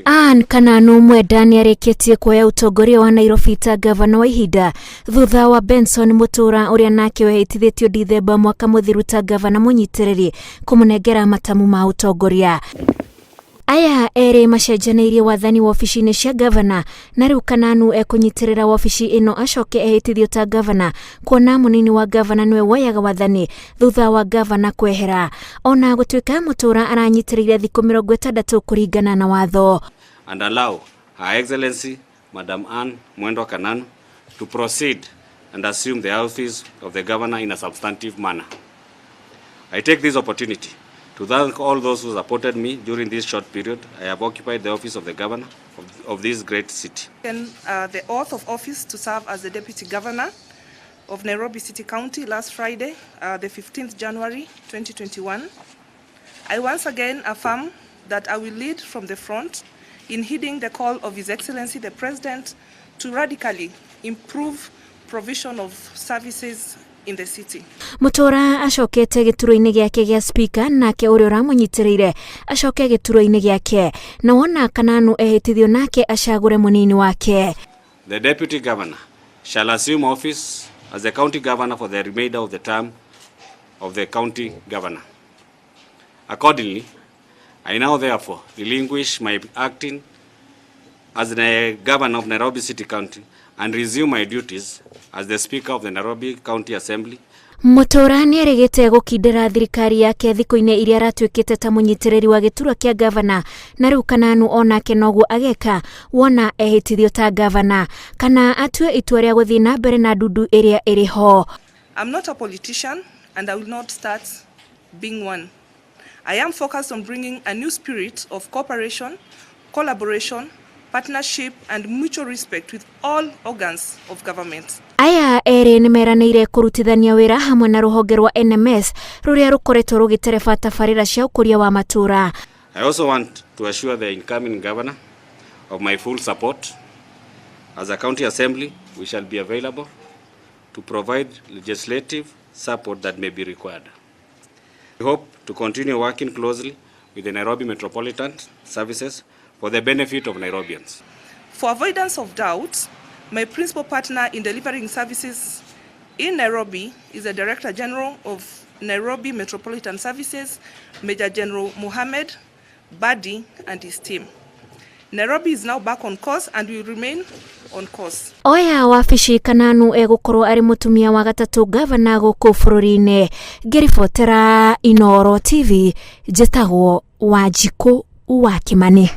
Ann Kananu Mwenda nĩarĩkĩtie kuoya ũtongoria wa Nairobi ta ngavana wa ihinda thutha wa Benson Mutura ũrĩa nake wehĩtithĩtio Dithemba mwaka mũthiru ta ngavana mũnyitĩrĩri kũmũnengera matamu ma ũtongoria. Aya erĩ macenjanĩirie wathani wabici-inĩ cia ngavana na rĩu Kananu ekũnyitĩrĩra wabici ĩno acoke ehĩtithio ta ngavana kuona mũnini wa ngavana nĩwe woyaga wathani thutha wa ngavana kwehera ona gũtuĩka Mutura aranyitĩrĩire thikũ 60 kũringana na watho. And allow Her Excellency Madam Anne Mwendwa Kananu to proceed and assume the office of the governor in a substantive manner. I take this opportunity to thank all those who supported me during this short period I have occupied the office of the governor of this great city. The oath of office to serve as the deputy governor of Nairobi City County last Friday, the 15th January 2021. I once again affirm that I will lead from the front in heeding the call of His Excellency the President to radically improve provision of services in the city. Mutura acokete gĩturwa-inĩ gĩake gĩa speaker, nake ũrĩa ũramũnyitĩrĩire acoke gĩturwa-inĩ gĩake, na wona Kananu ehĩtithio nake acagũre mũnini wake. The deputy governor shall assume office as the county governor for the remainder of the term of the county governor. Accordingly, I now therefore relinquish my acting as the governor of Nairobi City County and resume my duties as the Speaker of the Nairobi County Assembly. Mutura nĩerĩgĩte gũkindĩra thirikari yake thikũ-inĩ iria aratuĩkĩte ta mũnyitĩrĩri wa gĩturwa kĩa ngavana, na rĩu Kananu onake noguo ageka wona ehĩtithio ta ngavana kana atue itua rĩa gũthiĩ na mbere na ndundu ĩrĩa ĩrĩ ho. I'm not a politician and I will not start being one. I am focused on bringing a new spirit of cooperation, collaboration, partnership and mutual respect with all organs of government. Aya erĩ nĩ meranĩire kũrutithania wĩra hamwe na rũhonge rwa NMS rũrĩa rũkoretwo rũgĩtereba tabarĩra cia ũkũria wa matũũra. I also want to assure the incoming governor of my full support. As a county assembly, we shall be available to provide legislative support that may be required. We hope to continue working closely with the Nairobi Metropolitan Services for the benefit of Nairobians. For avoidance of doubt, my principal partner in delivering services in Nairobi is the Director General of Nairobi Metropolitan Services, Major General Mohammed Badi, and his team. Nairobi is now back on course and will remain on course. Oya wabici, Kananu egũkorwo arĩ mũtumia wa gatatũ ngavana gũkũ bũrũri-inĩ. Ngĩribotera Inooro TV, njĩtagwo Wanjikũ wa Kĩmani.